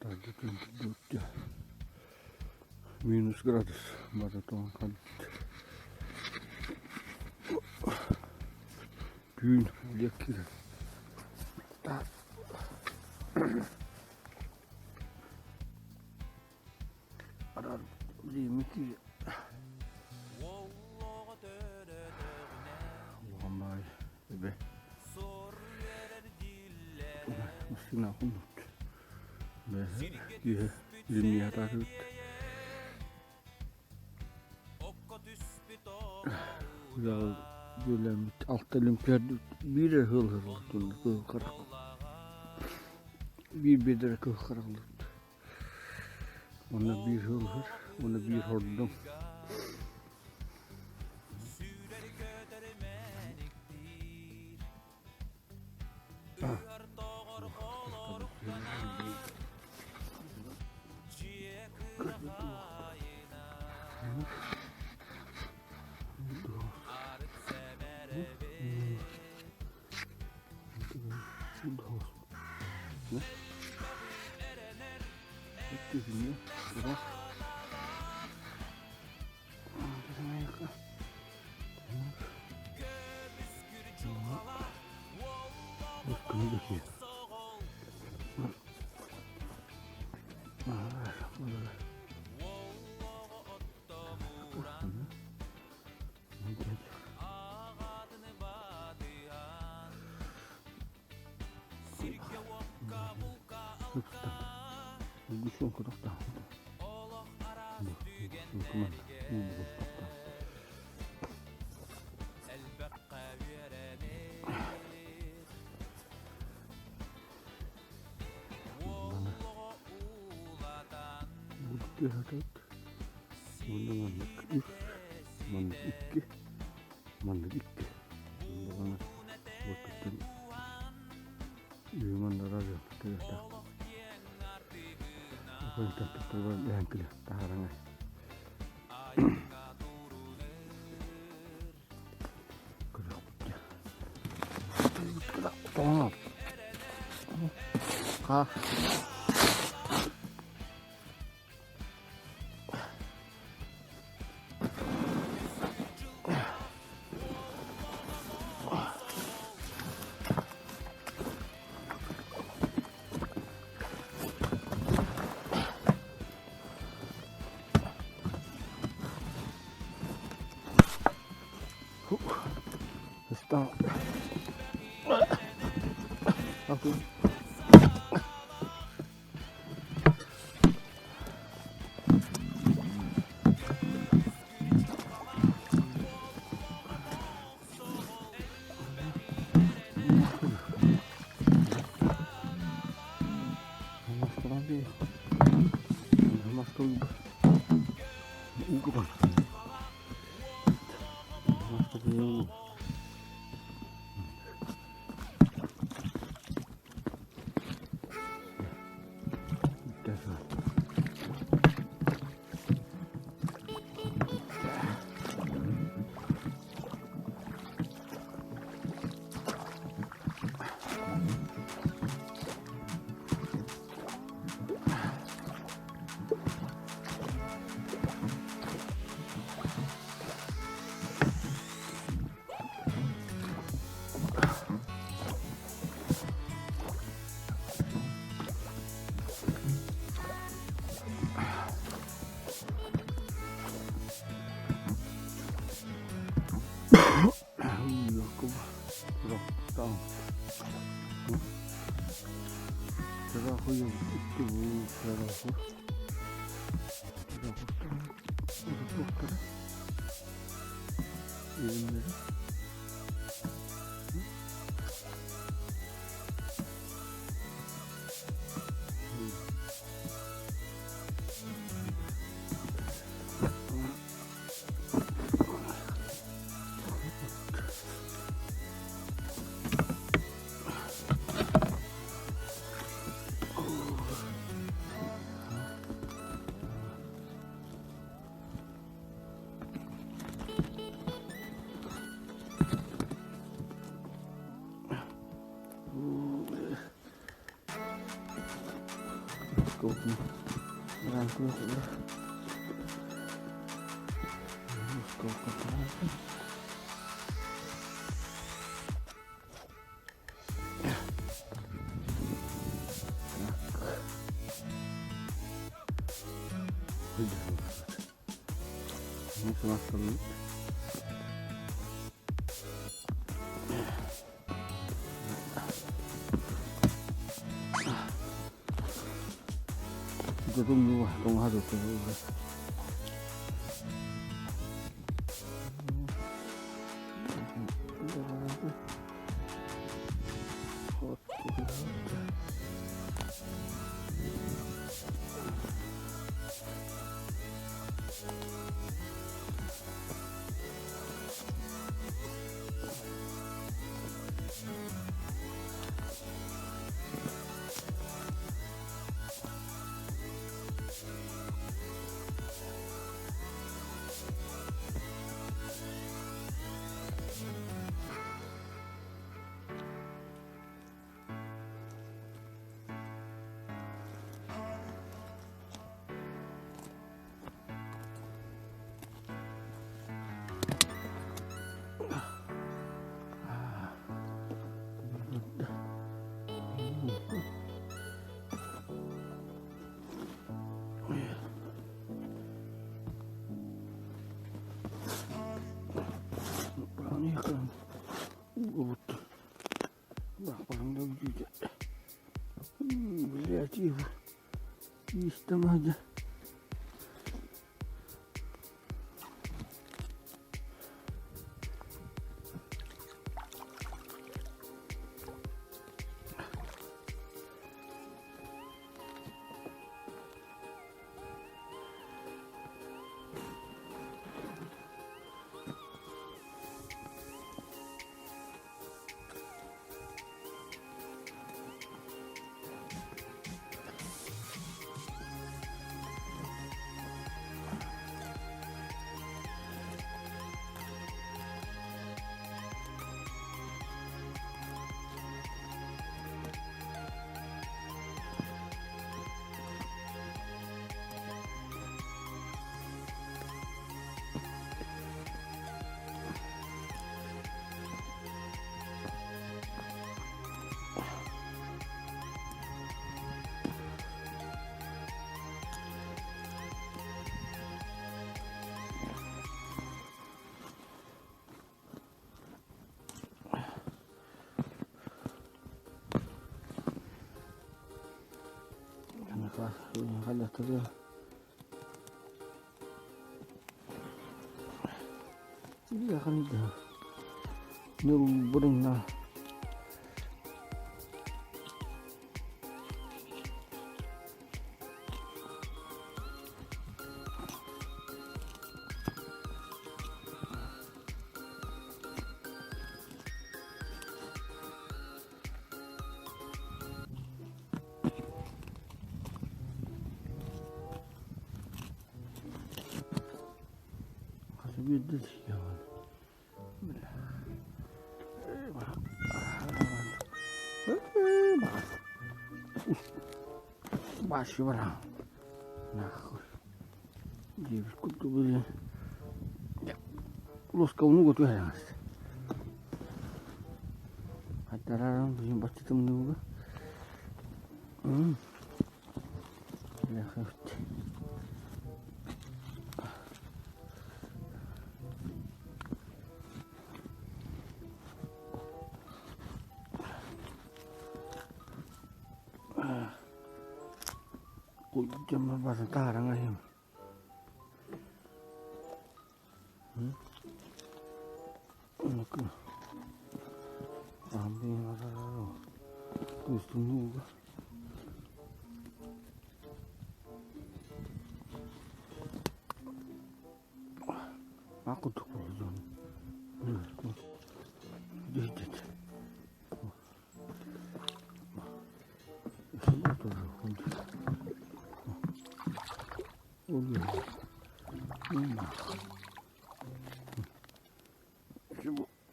Таһырдьа минус градус бары тоҥон хаалбыт. Түүн олиэк киирэр. Улахан баай эбэ массыына хоммут киэһэ илимнии сатаатыбыт Дьүөлэммит алта олимпиада биир эрэ сыл кыһыл харах биир биэдэрэ кыһыл харахлыт Уонна биир сыл уонна биир хордуҥ. Уонна маннык үс, маннык икки, маннык икки. Онно уоттуттан үһү маннара кэлиэхтээх. Туттарбар дэһэн кэлэ таһаараңай. Ха.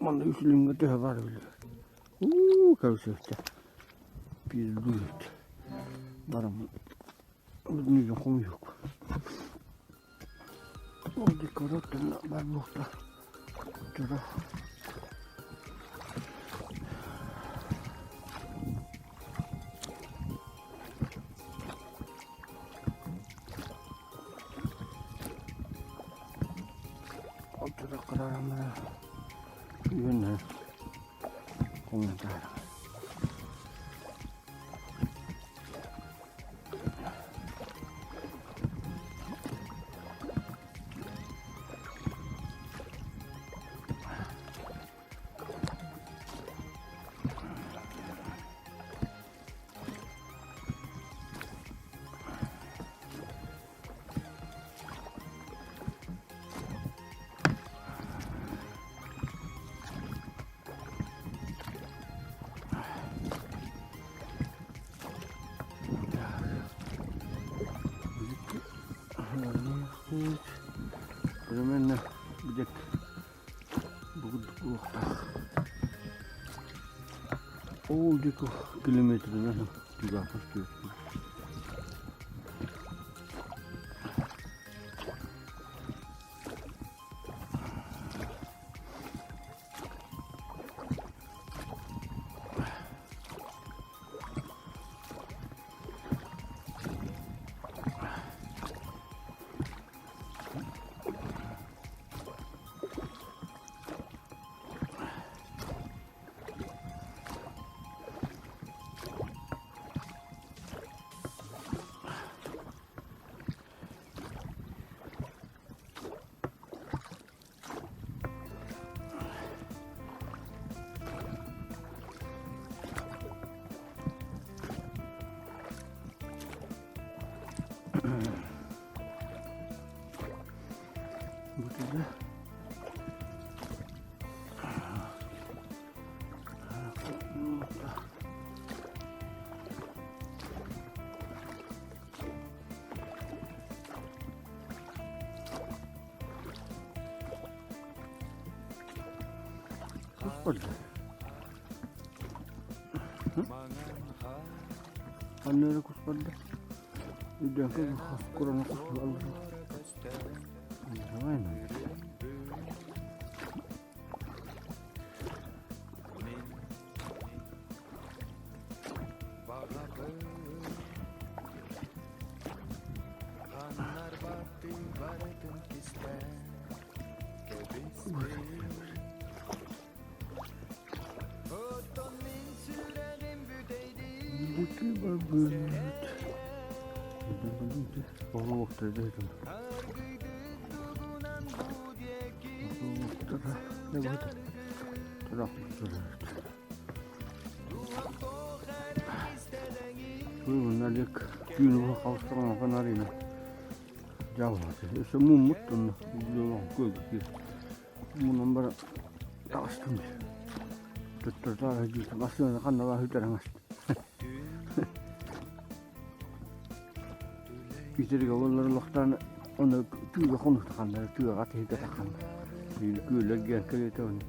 Манна үс илимҥэ төһө баар эбилэр. Уу, кэбисиэхтэ. Пиздует. Бараммын. Хомуйук. Ол декораттан бар буолта. Тура. Отура карарамара. Үйөнө. Комментарий. Примерно где-то бугурдук Ол диэки километрынан тыгаахас Бу тыга Ханна эрэ кус барда. Өйдөөххө курана кус Давай, наверное. Мунан баран таҕыстым. Туттарда массыына ханна сүтэрэн аста. Питергэ олорор лохтаан оны тыыга хонуктаханнар тыаҕа тиһигэ тахханнар. Күөллэр кэлиэтэ оны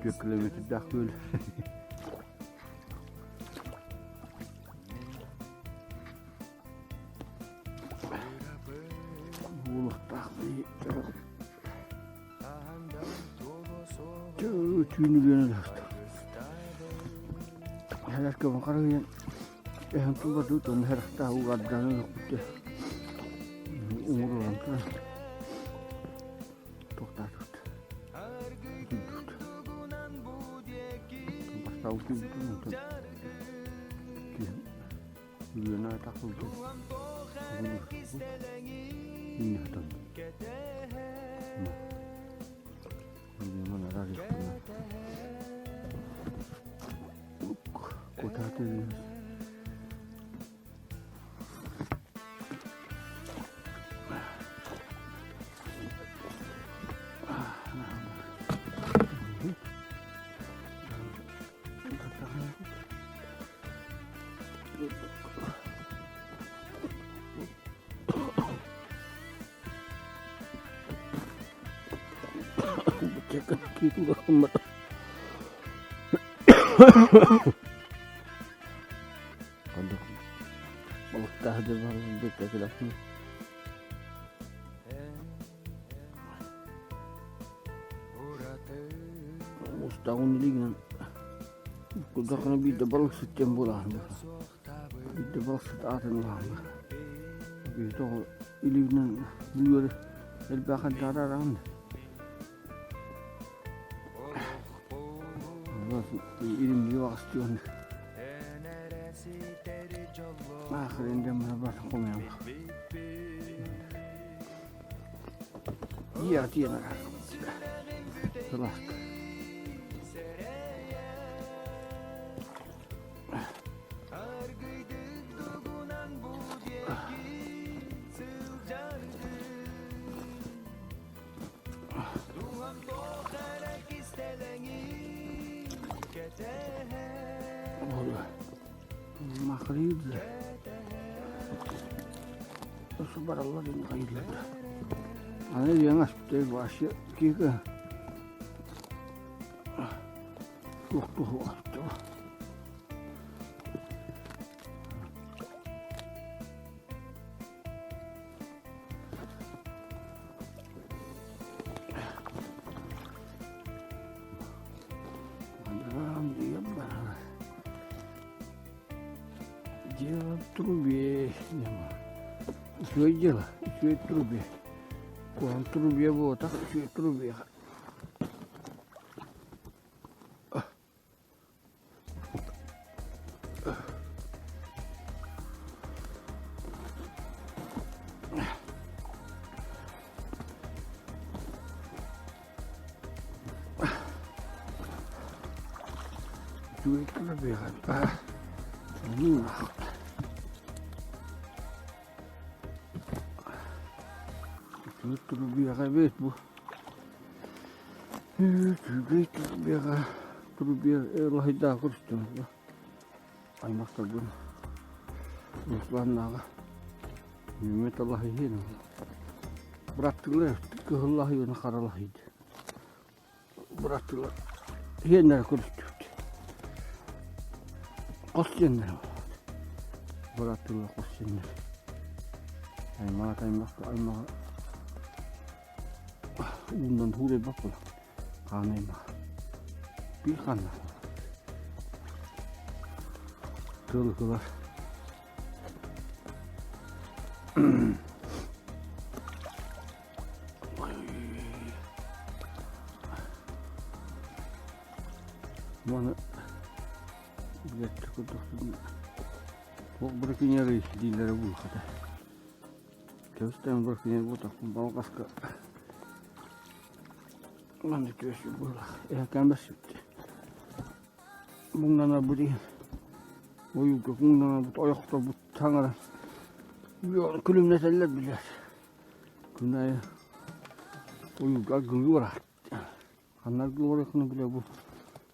4 километрдаах күөл. Буолуохтаах Түүнүгүнэн Хәрәккә қарайын эһэн туга тутун хэрахта угардан өкүттэ уҥуруган тоқтатут Бастау Үөнэ тахсыбыт Таһырдьа барбыт Устаҕын илиигинэн курдаххына биирдэ балыксыт диэн буолаҕын биирдэ балыксыт аатын ылаҕын киһи тоҕо илиигинэн бүлүөрэ элбэх араараҕын Илимнии баҕастыан Аахырын дьоммор бар хомуйан Дьиэҕэ тиийэн Сылааска Махрыйда бараллар хайыылар Аны диэн аспытай вообще киһи туох туох Дело в трубе. Үчүгэй дьыала, үчүгэй трубе. Куһаҕан трубе буолбатах, үчүгэй трубе. Үчүгэй бу Үчүгэй турбиаҕа турбиа лаһыйдаах көрүстүм аймахтарбын Русланнааҕа Мөмөт алаһыйын быраттыылар кыһыл лаһыйыны хара лаһыйды быраттыылар иһиэннэрэ көрүстүбүт хос сиэннэрэ быраттыылар хос сиэннэр аймаҕа аймах аймаҕа Уунан һуурайбаппын хаанайма биир хааннаах тыалыкылар Маны билэччи курдук туох браконьеры дииллэрэ буолхата Кэбистээн браконьер буолтахпын балҕаска манна түөсү буоллах эһэкээн бэрсибит муҥнанарбыт иһин ойуурга муҥнанарбыт ойохторбут таҥара күлүмнэтэллэр билэр күн аайы ойуурга аргылыы бараат ханна аргылыы барыаххына билэ бу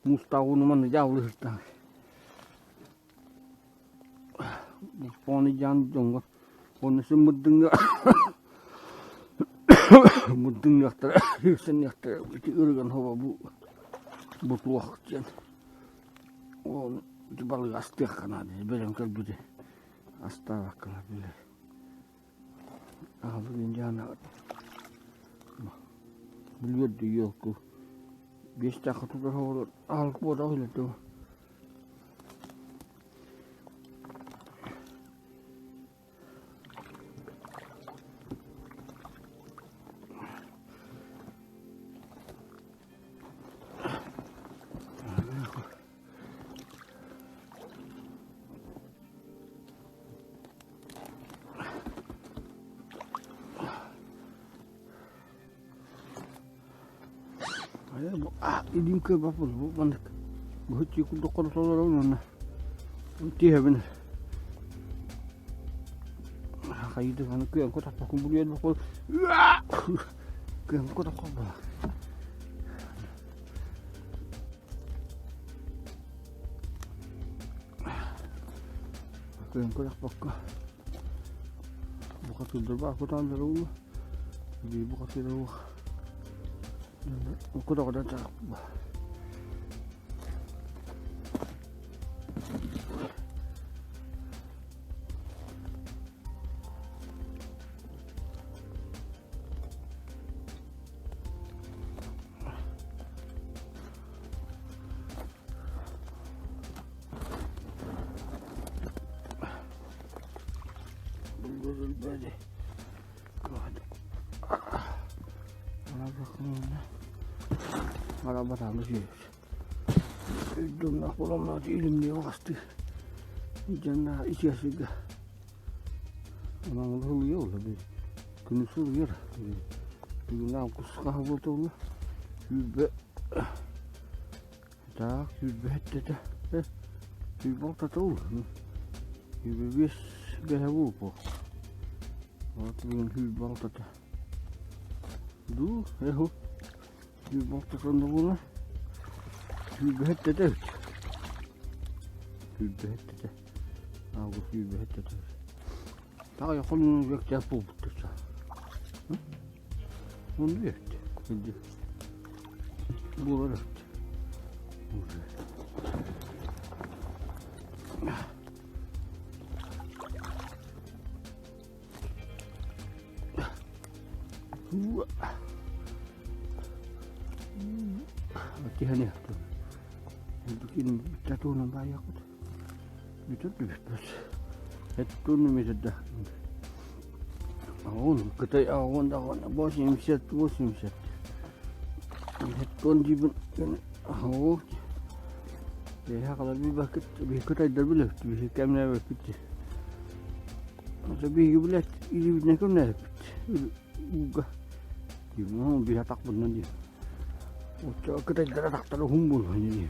муустаах ууну манна дьаабылыһыртаан Ону дьаан дьоҥҥо уонна син мырдыҥҥа мырдыҥныахтара үксэнниэхтэрэ ити ырыган хоба бу бу туох диэн ол ити балыгы астыахха наада бэлэм кэлбити астаабаккалар билэр аҕабын дьаана билбэт елку биэстээх тутар оҕолор аалык буотах үлэтэ Илиим кыайбаппын бу маннык быһыччы курдук хорутолорун уонна тииһэбин хайыды аны кыайан котоппокун булуйан бокол кыайан котоппокун Кыайан көрөхпөккө бухатыырдарбаах кутаан дьоругу биир бухатыыры кутаҕынан Булгу Арабатааны сүөһүт. Өйдөмнөх боломнаат илимниэ оҕасты. Дьанна ичиэсигэ. Онон ылыйа ола би. Күнү сылыйар. Бүгүн августка буолтугуна 20 Так, 27-тэ. 26-та ол. 25 бэһэ буолбу. Вот бүгүн 26-та. Ду, эху. 26-та буолла. 27-тэ. 27-тэ. Август 27-тэ. Тағы холун бөктәп буолбуттар. Онду эбит. Күндү. Буолар эбит. Уже. Тиһэни Букин татуунан баайыахпыт. Бүтэр түбүппүт. Эттуун метрда. Оон Кытай аҕын даҕаны 80 80. Эттуон диибин оо Эһэ халар билбэккит биһи кытайдар билэбит биһи кэмнээбэппит Биһиги билэт илиибитинэн кэмнээбиппит ууга биһи атахпытынан дии Оччо кытайдар атахтара уһун буолуо дии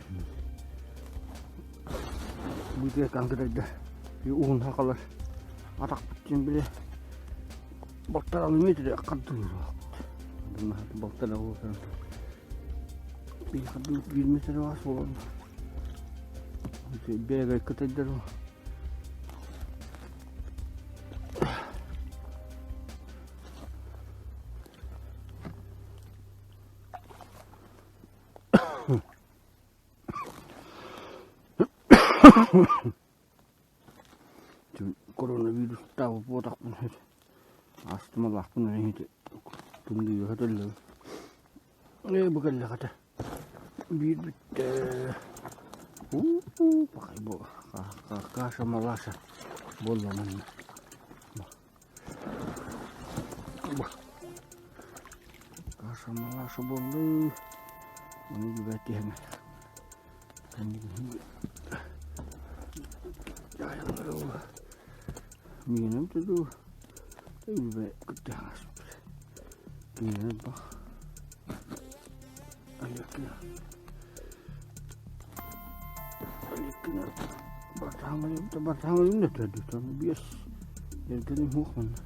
Бытыакаан кытайдар уһун сахалар атахпыт диэн били балтаралыы метр хардыылаахпыт. Балтара буолсан биир хардыы биир метр баас буолан бэйэбэй кытайдар Коронавирустаабыт буотахпын астымалаахпын иһити тымныыга көтөллөбүн. Ээ бу кэллэҕитэ биир бүттэ. У-у пахай бу каша малаша буолла манна. Каша малаша буолла. Ону билбэт киһи Миэнэм тутуу үлбэ кыттыһаспыт. Миэнэм бах. Алеккина. Алеккина. Бартаамайым да бартаамайым да төрдүтэн биэс эргэним хуох манна.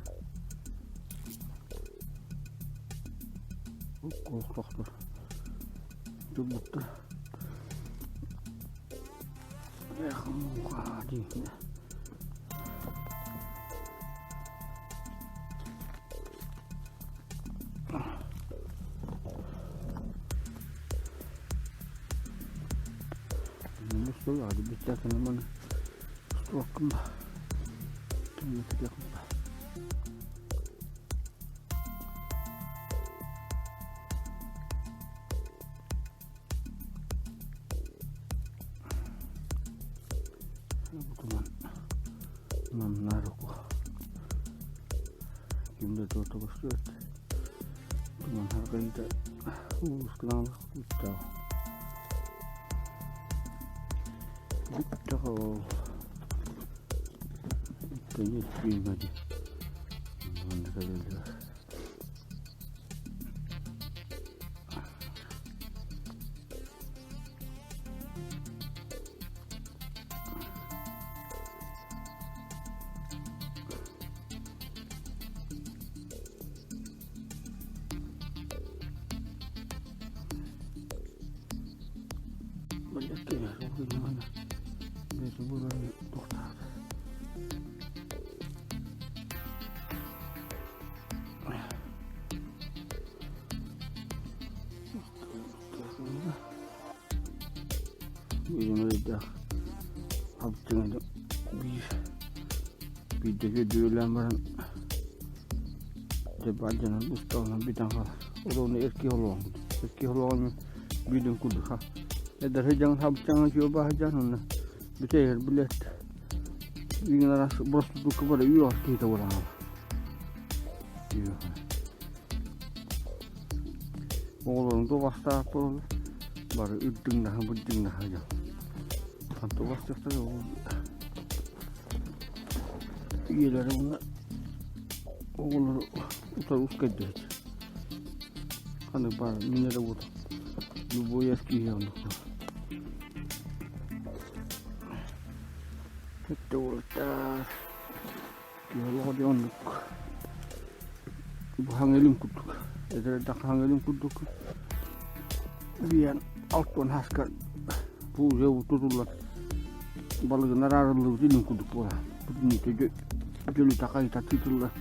Уккуохтохтор. Турбуттар. Эх, муха дии. Ким да туох көстүбэт. Туман харгыйда улуускунаалах бүттэ. Бүттэҕэ ол. Иккини билмэди. Манна кэлэллэр. Биир Алтыҥа биир биирдэ үөрүүлээн баран дьэ баалдьанан устаҕынан бүтэн хаалар. Олоҕуна эркий олоҕун эркий олоҕун биирдин курдук эдэр сылдьаҥ хабычаҥа чуо баһыдьан онно бүтэйэр билэт. Иҥин араас боростуутукка бары үөх киһитэ буолан Оҕолорун туох буолаллар бары үрдүҥнаһа бырдьыҥнаһа дьон. Хантан бастыахтара ол ийэлэрэ уонна оҕолору утары ускайдыһыт. Ханнык баар мин эрэ буолуо. Любой эр киһи оннук Өттө уолаттар Киһи олоҕо дьэ оннук бу хаҥылым курдук эдэр эрдэххэ хаҥылым курдук биэн алтан хаска бу тутуллар балыгын араарыллыбыт илин курдук буолар бүтүннүүтэ дьөлүтэ хайыта тыытыллар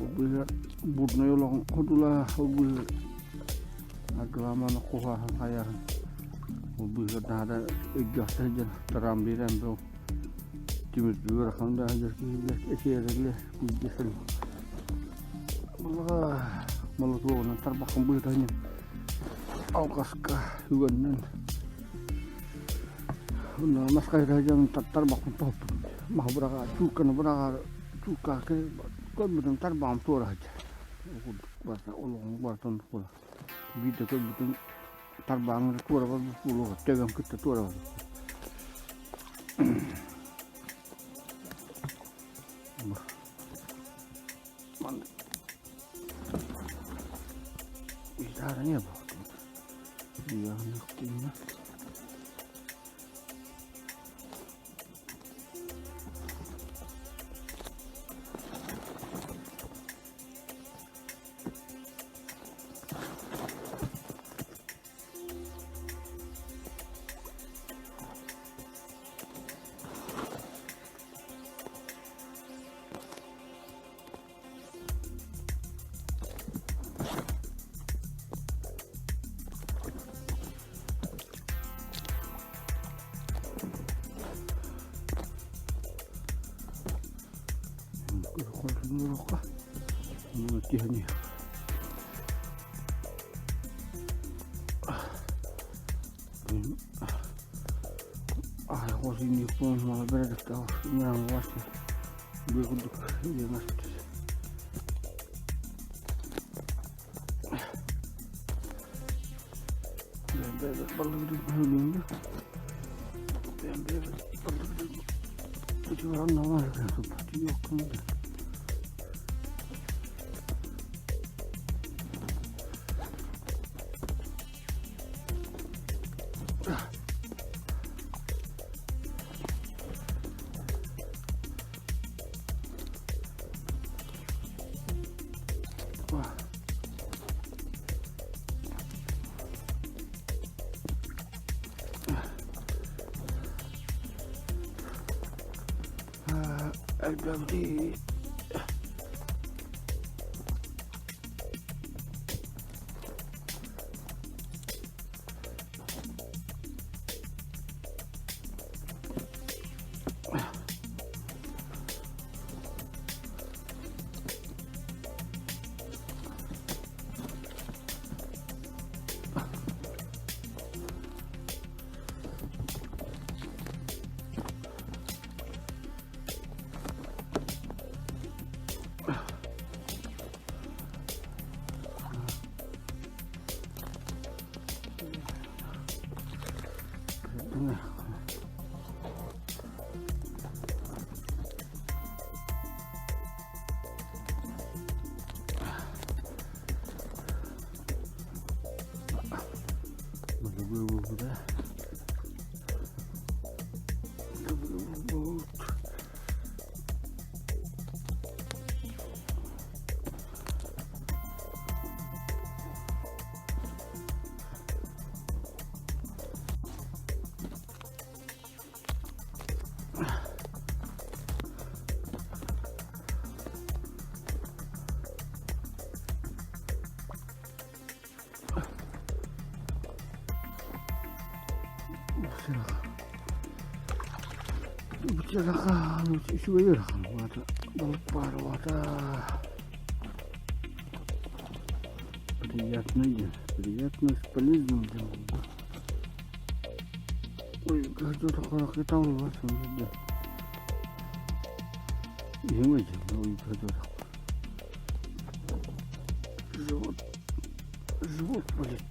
ол быыһыгар бурнай олоҕун хотула ол быыһыгар аргыламаны куһааһын хайааһын ол быыһыгар наһаа өйдөөхтөр дьон тараан биэрэн бу Тимирдүү ыарахан да сылдьар киһилэр эсиэрэллэр биирдэ сыл Булаҕа молотуогунан тарбаххын быһыта алҕаска үгэннэн онно мас хайыта сылдьан тарбахпын тоһуппутум маһы быраҕаары чуукканы быраҕаары чуукка көрбүтүм тарбаҕым туора сылдьар ол курдук барыта олоҕум барыта оннук буолар биирдэ көрбүтүм тарбааҥҥа туора барбыт буолуоҕа төбөм кытта туора барбыт Маннык гитара не было. Түһэн Элбэҕи Үчүгэй ыарахан балык баар уота приятный приятно с полезным делом ой Живот, живот болит.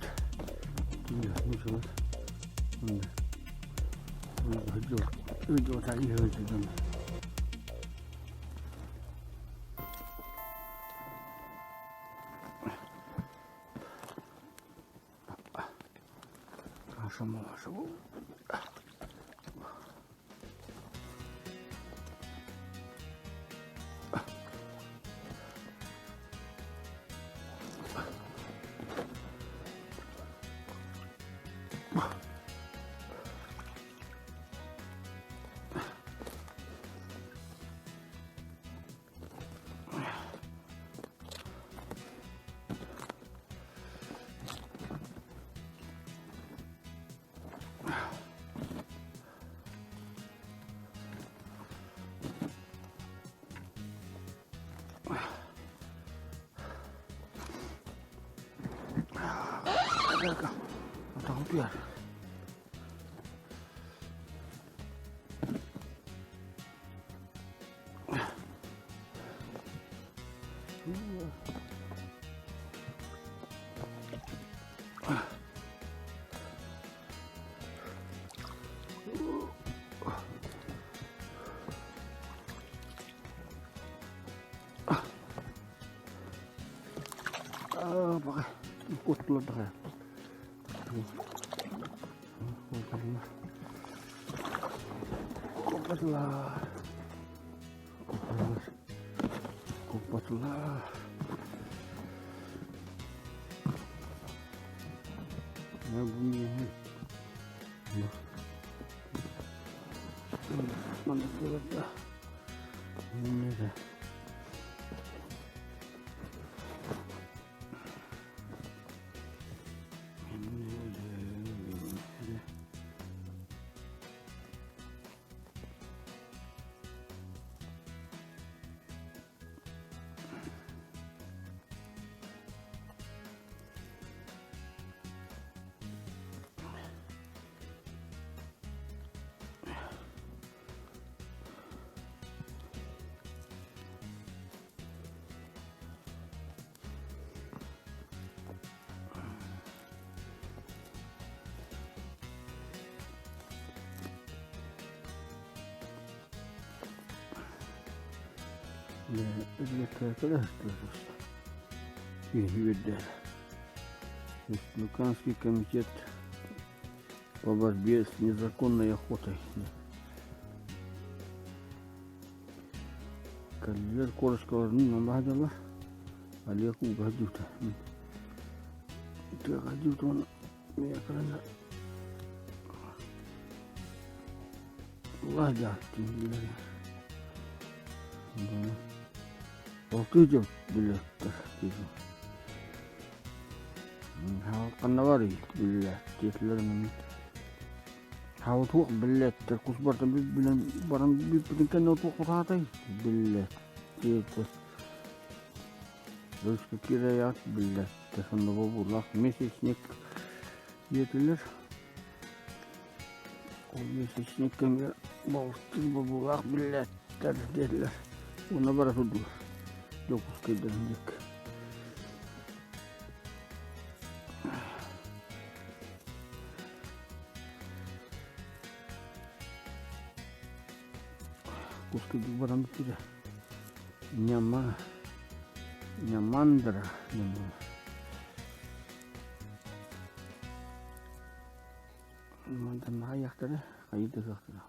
Атаҕым түһэр. Куппатылар. Куппатылар. Республиканский комитет по борьбе с незаконной охотой. Кэллилэр куорашкаларын намаһадалар. Олег угадюта. Тыагадюта он Алтыы билеттэр Ханна барый билээттиэтилэр Туох билээттэр кус барытын билэн баран бүппүтүн кэннэ туох кутаатай билээттиэтэ Өрүскэ киирэйэҕит биллэртэ сонно бобуулаах месячник диэтилэр. Ол месячник кэмигэр балыктыыр бобуулаах биллэртэр диэтилэр. Уонна бара турдулар Дьокуускайдарын диэки. Кускайдык баран бүттүлэр. Ньама, Ньамандра диэн буолар. Мантан аҕыйахтара, хайыы да ыһыахтара.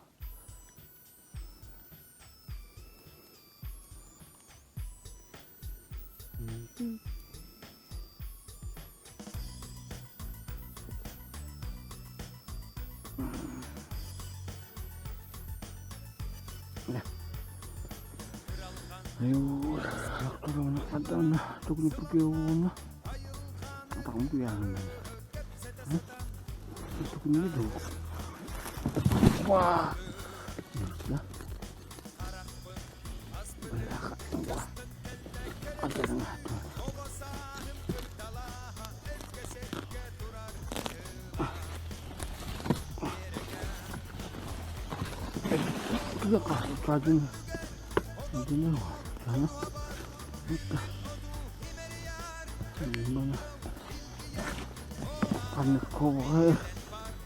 Ханнык куобаҕы,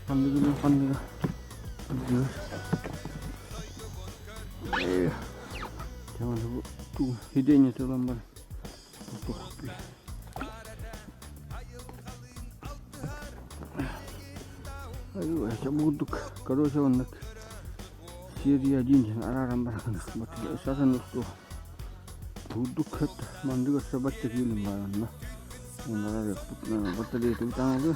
ханныгы ханныгы сылдьыгар. Сиденье ылан баран Курдук, короче, оннук серия один диэн арааран баран сатан устуох курдук мандык өссө бачча киилин баар онно батареятын таҥалыы